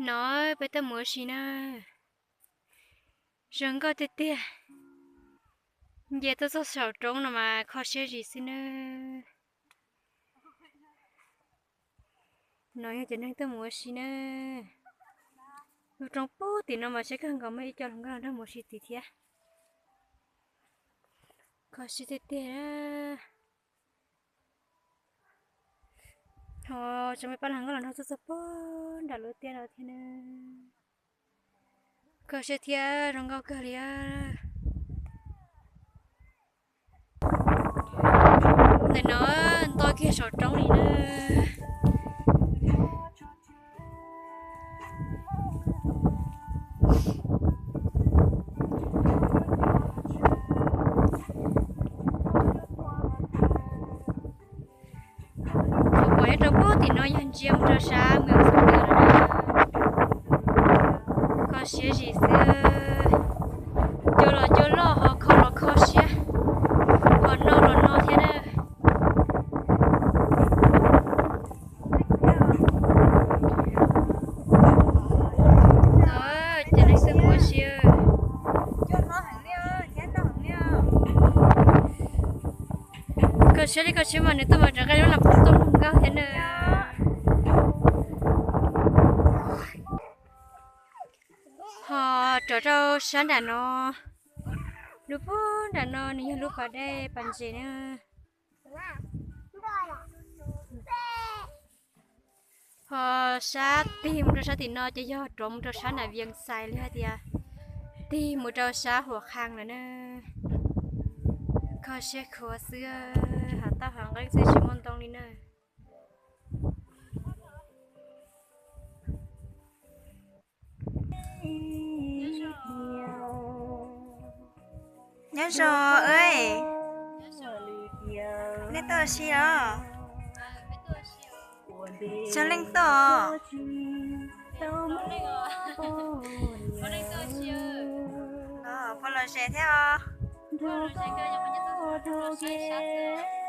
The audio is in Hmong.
No peb tuaj mus ua si na. Zoo nkauj tiag tiag. Nce tuaj txog saum roob no mas kho siab zim xwb nawb. No yog cov neeg tuaj mus ua si na. Lub roob puag tim no mas siab kawg nkaus, muaj ib co hluas nkauj los nrog mus ua si tid thiab. Kho siab tiag tiag. Ho tseem muaj pab hluas nkauj los nrog tuaj txog puag nram lub tiaj no thiab na. Kho siab thiab zoo nkauj kawg li. Ntawm no nto kiag saum roob li na. Kuv pom nyob rau puag tim no yog ntsia mus rau sab Mws Xeem Kawm lawm na. Kho siab zim xwb. Cua los cua loj, ho kho los kho siab, ho no los no thiab na. Ces neeg xwb mus ua si. Kho siab li kho siab mas nws tuaj mas rov qab lub los puv tuaj mus nkauj thiab na. Ho rov rau sab nram no, lub puag nram no nws yog lub pas dej pas ntses na. Ho sab tig mus rau sab tim no ces yog rov mus rau sab nram Vias Xais li hais tias tig mus rau sab Huam Kham lawm na. Kho siab khuav xwb, hav tauj hav nqeeb xwb tsis muaj ntoo li na. Nyob zoo, nej tuaj ua si os? Tsawg leej tuaj? Peb los ze thiab os.